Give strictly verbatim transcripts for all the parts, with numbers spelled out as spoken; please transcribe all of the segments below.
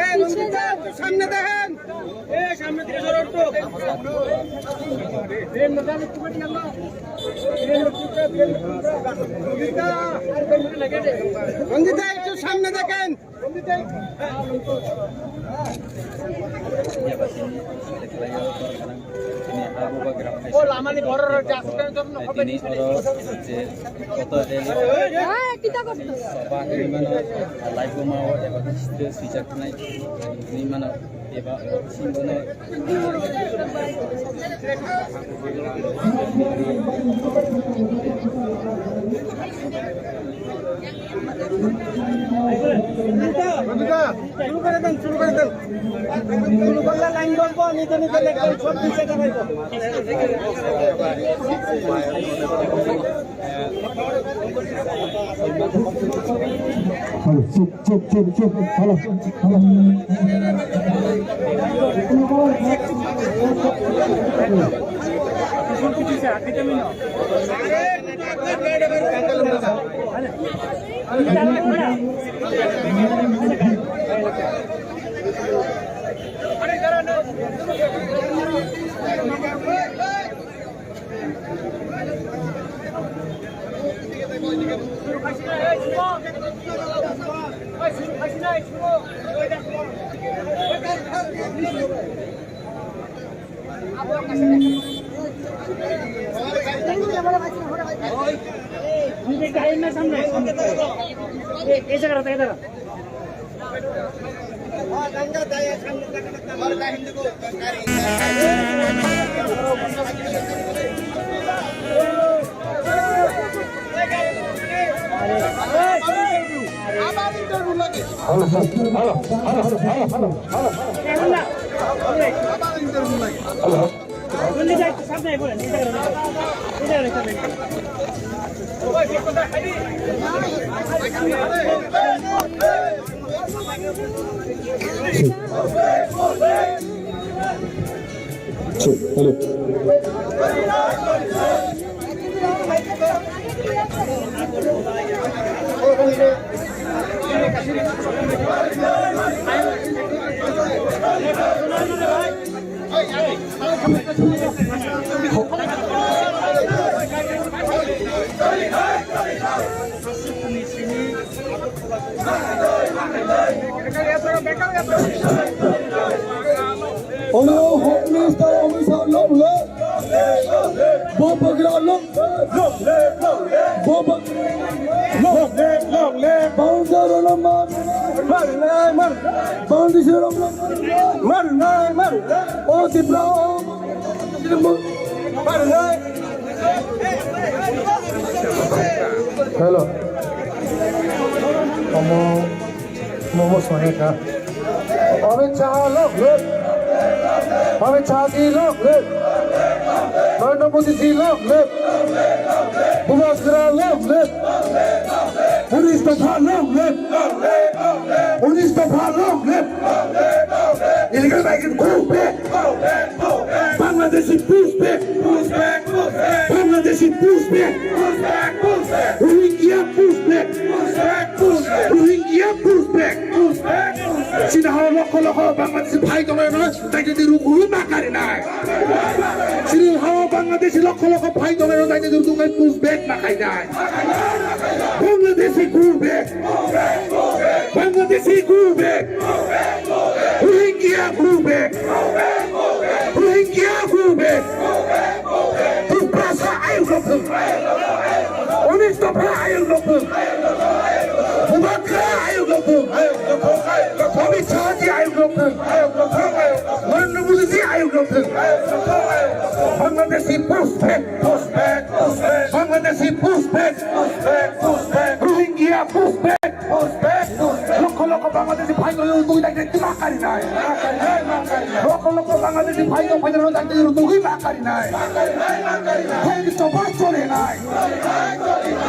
এই রঞ্জিতা, একটু সামনে দেখেন। এই সামনে থেকে সরো একটু। রঞ্জিতা, রঞ্জিতা, একটু সামনে দেখেন। Tini oro je koto rally soba hinwi mano, laibuma o eba khe swijak nai hinwi mano, eba singbono. শুরু করে দেন, শুরু করে দেন। শুরু করলে লাইন বলবো, নিতে নিতে লেখবেন, সব নিচে দেখাইবো। হ্যালো, চুপ, চুপ, চুপ, চুপ। Hello, hello. Hello, sir. Hello, hello, hello, hello, hello. Hello. Ono Home Minister Amit Shah long live. Bo bagra long live. Bo bag- Long live, long live. Bouncer ono mar. Mar nai, mar. Bouncer ono mar. Mar nai, mar. O Tipra, o. Mar nai. Hello. Omo, momo songya kha. Amit Shah long live. Amit Shah ji long live. Narendra Modi ji long live. Bubagra long live. Unis Dopha long live. Unis Dopha long live. Illegal migrant go back. Bangladeshi push back. Bangladeshi push back. Rohingya push back. Rohingya push back. Chini hao lokho lokho Bangladeshi phai tongnai no, tai tei rukhu ma kari nai. Chini hao Bangladeshi lokho lokho phai tongnai no, tai tei rukhu push back ma khai nai. Bangladeshi go back. Bangladeshi go back. Rohingya go back. Rohingya go back. Tiprasa ayuk rok thung. Unis Dopha ayuk rok thung. Bubagra ayuk rok thung. Amit Shah ji ayuk rok thung. Narendra Modi ji ayuk rok thung. Bangladeshi push back. Bangladeshi push back. Rohingya push back. Lokho lokho Bangladeshi phai tongwi twi dai dai ma kari nai. Lokho lokho Bangladeshi phai tong phai tong dai dai twi ma kari nai. Hai ki toba chole nai.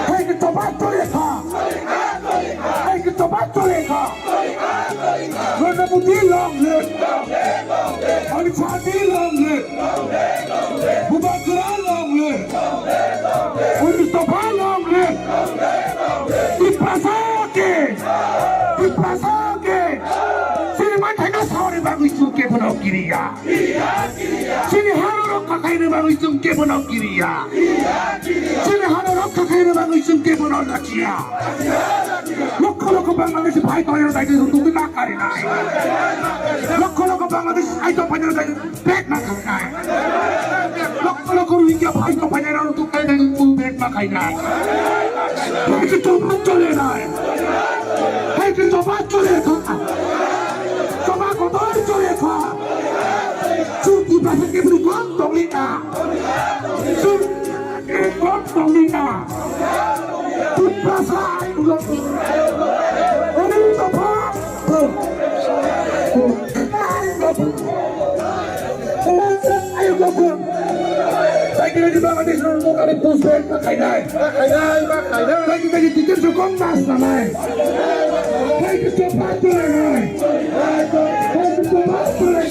Hai ki toba chole kha. Hai ki toba chole kha. Narendra Modi long live. Amit Shah ji long live. Bubagra long live. Unis Dopha long live. Tiprasa ke. no kiriya. Chini hano rokha khaina bagwi chwng kebono kiriya. Chini hano rokha khaina bagwi chwng kebono lachiya. Lokho lokho Bangladesh bhai tongwi rok daidi runduk na karinai. Lokho lokho Bangladesh bhai tongwi rok daidi bag na karinai. Lokho lokho Rohingya bhai tongwi rok runduk na daidi bag na karinai. Hai ke choba chole nai. Hai ke choba chole kha. Choba kotor chole kha. Chwng Tiprasa kebru kok tongwi kha. Chwng kok tongwi kha. Tiprasa ai ulo. Oni topha. Ai ulo. Ai ulo. Thank you, Bangladesh, no, no, kami push back, ma khainai. Ma khainai, ma khainai. Thank you, thank you, teacher, so kong mas na nai. Thank you, so much, to nai. Thank you, so much, to nai.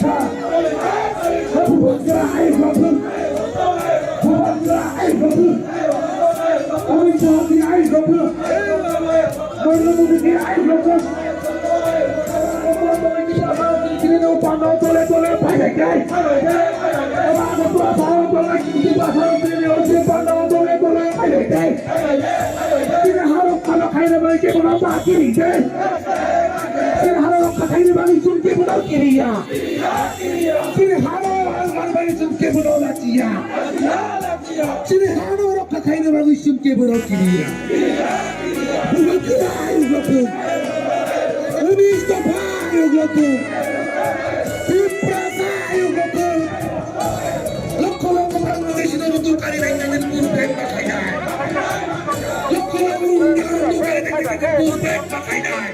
Bhubankara, ai problem. Bhubankara, ai problem. Amit Shah, ai problem. Narendra Modi, ai problem. Chini hano rokha khaina bagwi chwng kebo rw kiriya. Bubagra ayuk rokha. Unis dopha ayuk rokha. Tiprasa ayuk rokha. Lokho lokho Bangladeshi no rw kari nai nai push back ma khainai. Lokho lokho Rohingya no rw kari nai nai push back ma khainai.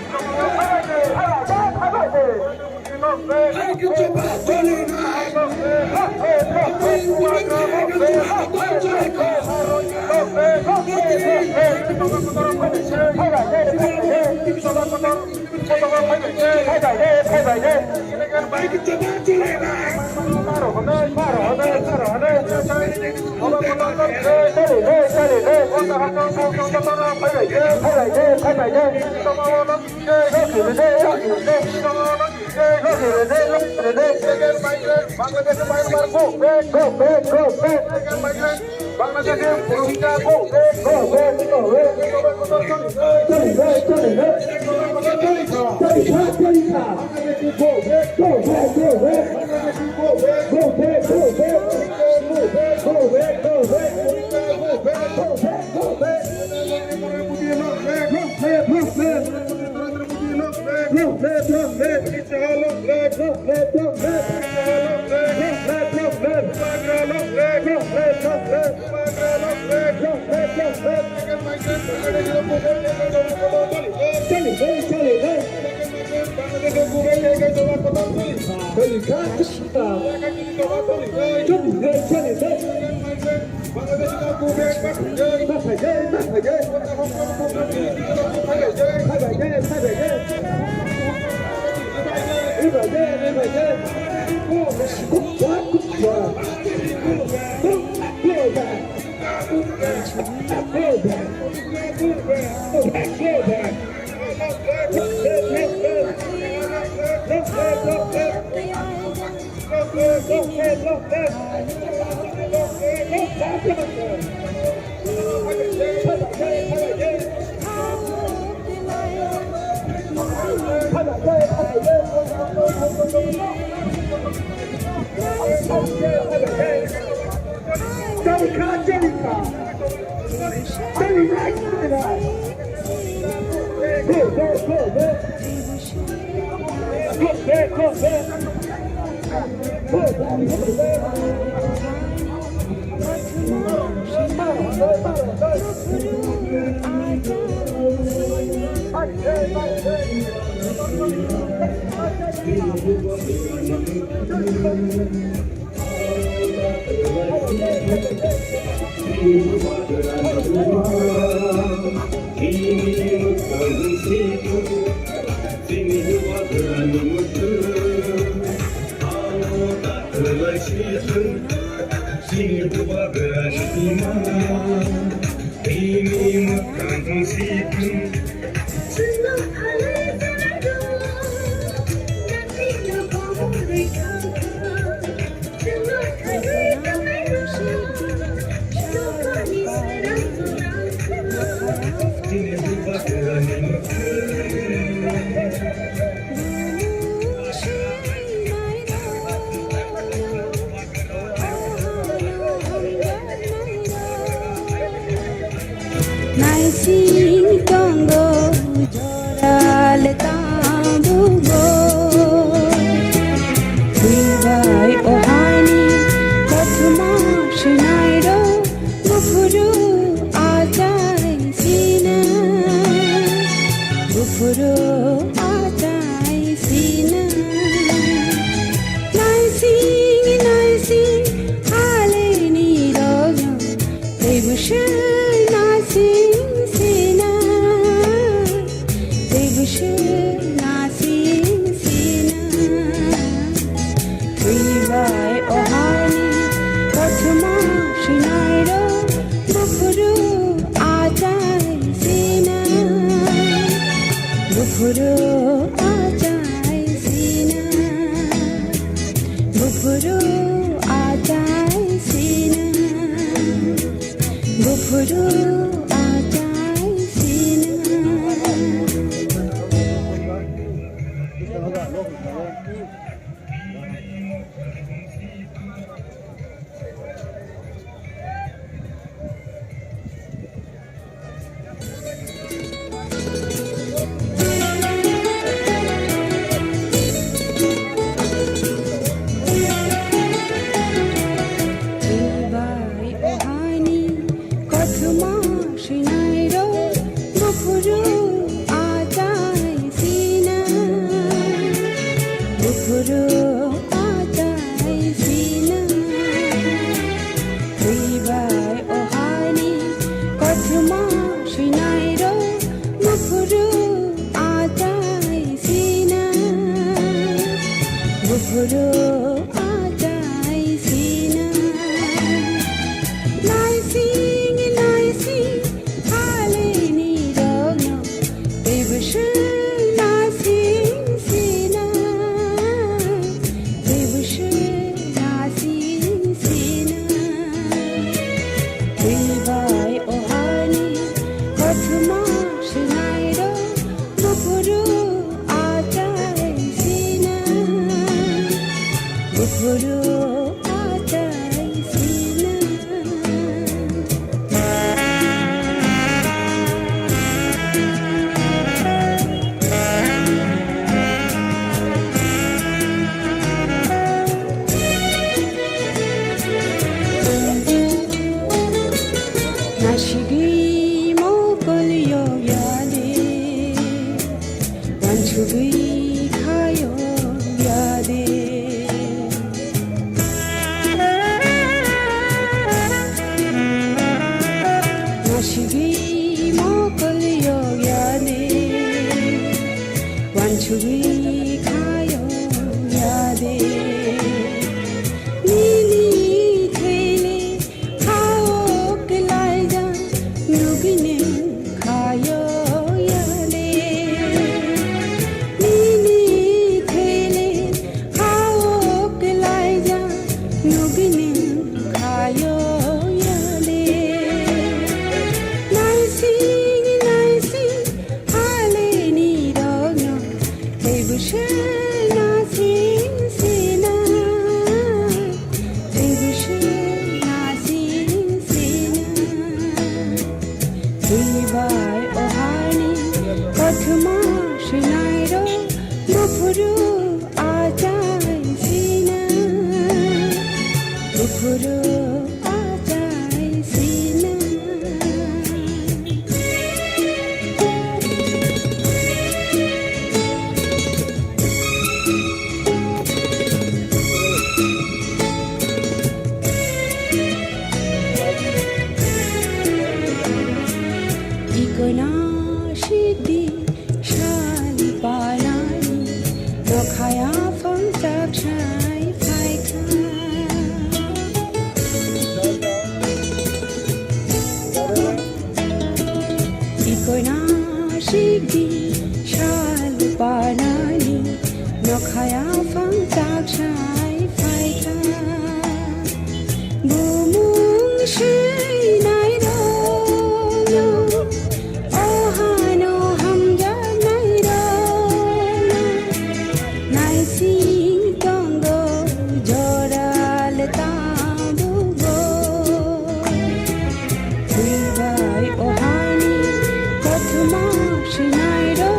Bangladesh, Myanmar, go back, go back, go back. Bangladesh, Rohingya, go back, go back, go back. Go back, go back, go back. Go back, go back. Go back, go back. Go back, go back. Go back, go back. Long live, long live. Long live, long live. Long live, long live. Bai ohani kothoma swinairo buphuru achai sina. Buphuru achai sina. Buphuru achai sina. Buphuru achai sina. Bai ohani kothoma swinairo buphuru achai sina. Buphuru achai sina. Twi bai ohani kothoma swinairo buphuru achai sina. Buphuru achai sina. Naising naising halini rogno tei bwswk naising sina. Tei bwswk naising sina. Twi bai ohani kothoma swinairo buphuru achai sina. Buphuru achai sina. Nasigwi mokol yog yade, wansugwi khayo yade. Nasigwi mokol yog yade, wansugwi khayo yade. Nini thele khao kwlaijak nugwini khayo yade. Nini thele khao kwlaijak nugwini khayo yade. Naising naising halini rogno tei bwswk naising sina. Tei bwswk naising sina. Twi bai ohani kothoma swinairo buphuru achai sina. Buphuru achai sina. Ikoina sidi sal panani nokhaya phangchak sai phaikha. Ikoina sidi sal panani nokhaya phangchak sai phaikha. Bumung swinai rokno, o hano hamjaknai rokno, naising tongo jora le tabukbo. Twi bai ohani kothoma swinairo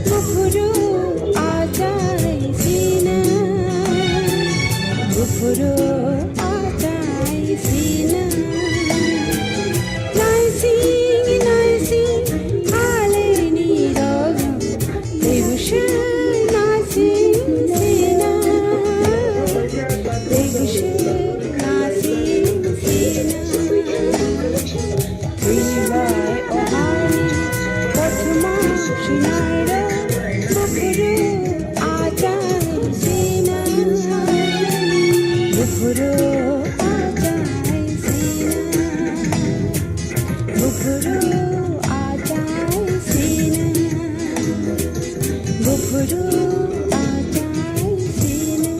buphuru achai sina. Buphuru achai sina. Naising naising halini rogno tei bwswk naising sina. Tei bwswk naising sina. Twi bai ohai kothoma swinairo buphuru achai sina. Buphuru achai sina, buphuru achai sina, buphuru achai sina.